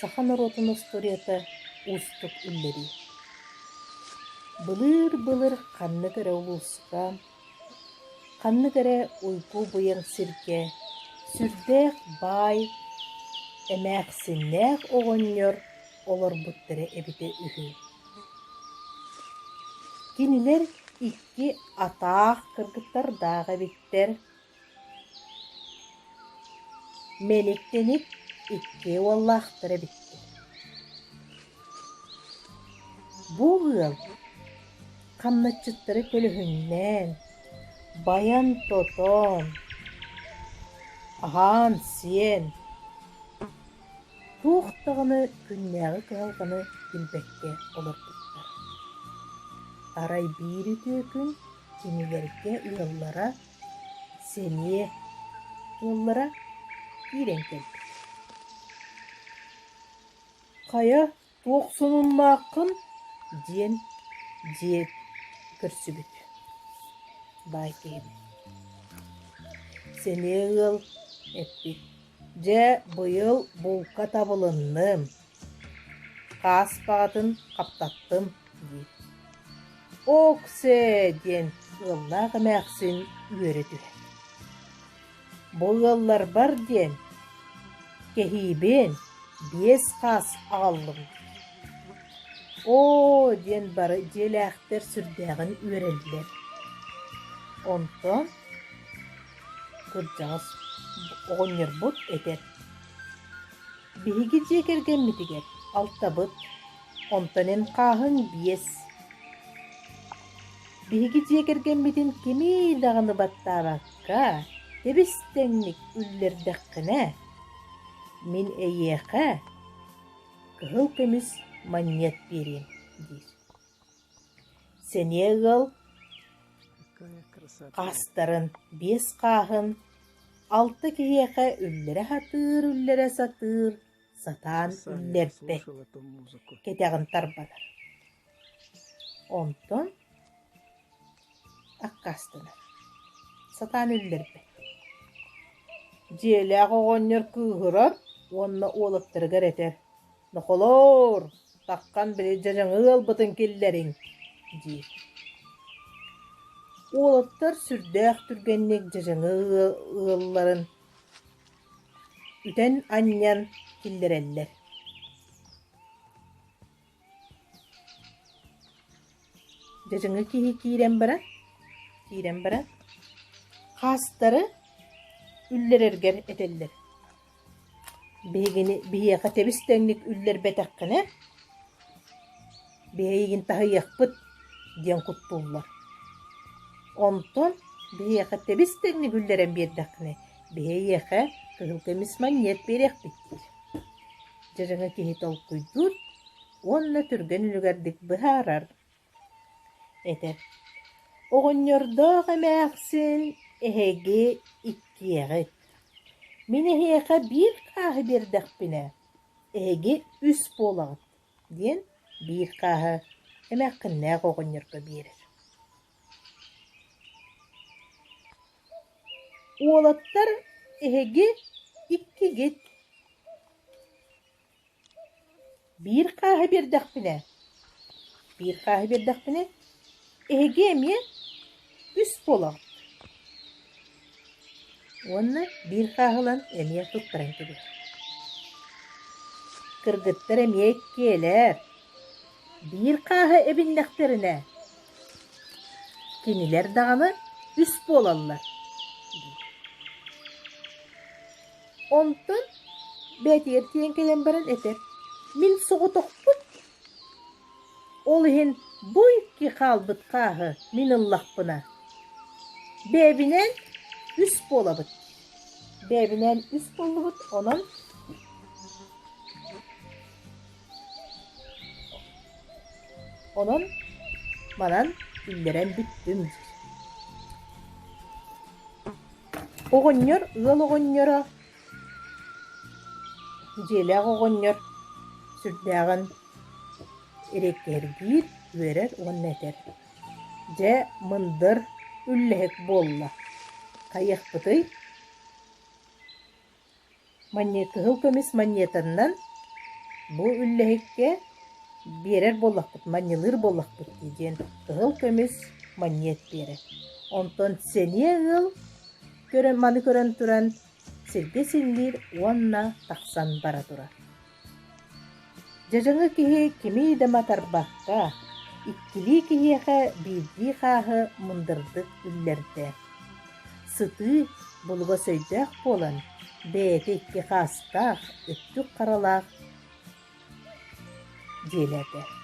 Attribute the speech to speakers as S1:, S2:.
S1: Саха норуотун устуоруйата уустук үллэрии. Былыыр-былыр ханнык эрэ улууска, ханнык эрэ уйгу-быйаҥ сиргэ сүрдээх баай эмээхсиннээх оҕонньор олорбуттара эбитэ үһү. Кинилэр икки атаах кыргыттардаах эбиттэр. Мэник-тэник икки уоллаахтар эбиттэр. Бу ыал хамначчыттары көлөһүннээн, байан-тотон, аһаан-сиэн, туох даҕаны күннээҕи кыһалҕаны билбэккэ олорбуттар. Арай биир үтүө күн кинилэргэ ыаллара сэниэ уоллара киирэн кэлбит. «Хайа, туох сонуннааххын?» диэн дьиэ көрсүбүт баай киһибит. Сэниэ ыал эппит: «Дьэ, быйыл булка табылынным, хаас баҕатын хаптаттым» диир. «Ок-сээ!» диэн ыаллаах эмээхсин үөрэ түһэр. «Бу ыалларбар диэн кэһиибин биэс хаас аҕаллым». «Оо!» диэн бары дьиэлээхтэр сүрдээҕин үөрэллэр. Онтон кырдьаҕас оҕонньорбут этэр: «Биһиги дьиэ кэргэммитигэр алтабыт, онтон эн хааһыҥ биэс. Биһиги дьиэ кэргэммитин кими даҕаны баттаабакка, тэбис-тэҥник үллэрдэххинэ, мин эйиэхэ кыһыл көмүс манньыат биэриэм» диир. Сэниэ ыал хаастарын биэс хааһын алта киһиэхэ үллэрэ сатыыр, үллэрэ сатыыр, сатаан үллэрбэт, кэтэҕин тарбанар. Онтон аккаастанар, сатаан үллэрбэт. Дьиэлээх оҕонньор кыыһырар уонна уолаттарыгар этэр: «Нохолоор, таххан били дьадьаҥы ыалбытын киллэриҥ» диир. Уолаттар сүрдээх түргэнник дьадьаҥы ыалларын үтэн-анньан киллэрэллэр. Дьадьаҥы киһи киирэн баран, киирэн баран хаастары үллэрэргэр этэллэр. Биһигини биһиэхэ тэбис-тэҥник үллэрбэтэххинэ, биһигин таһыйыахпыт диэн куттууллар. Онтон биһиэхэ тэбис-тэҥник үллэрэн биэрдэххинэ, биһиэхэ кыһыл көмүс манньыат биэриэхпит диир. Дьадьаҥы киһи толкуйдуур уонна түргэн үлүгэрдик быһаарар. Этэр: «Оҕонньордоох эмээхсин эһиги иккиэҕит. Мин эһиэхэ биир хааһы биэрдэхпинэ, эһиги үс буолаҕыт» диэн биир хааһы эмээххиннээх оҕонньорго биэрэр. Уолаттар эһиги иккигит Биир хааһы биэрдэхпинэ, биир хааһы биэрдэхпинэ, эһиги эмиэ үс буолаҕыт уонна биир хааһы ылан эмиэ туттаран кэбиһэр. Кыргыттар эмиэ иккиэлэр, биир хааһы эбиннэхтэринэ, кинилэр даҕаны үс буолаллар диир. Онтон бэйэтигэр тиийэн кэлэн баран этэр: «Мин соҕотохпун, ол иһин бу икки хаалбыт хааһы мин ыллахпына, бэйэбинэн үс буолабыт, бэйэбинэн үс буоллубут, онон онон манан үллэрэн бүттүм» диир. Оҕонньор ыал оҕонньоро, дьиэлээх оҕонньор сүрдээҕин эриэккэһиргиир, үөрэр уонна этэр: «Дьэ, мындыр үллэһик буолла, хайыахпытый Манньа кыһыл көмүс манньыатаннан Бу үллэһиккэ биэрэр буоллахпыт, манньалыыр буоллахпыт дии диэн кыһыл көмүс манньыат биэрэр. Онтон сэниэ ыал көрөн маны көрөн туран сиргэ силлиир уонна тахсан бара турар. Дьадьаҥы киһи кими да матарбакка, иккилии киһиэхэ биирдии хааһы мындырдык үллэрдэ. Сытыы, булугас өйдөөх буолан, бэйэтэ икки хаастаах, өттүк харалаах дьиэлээтэ.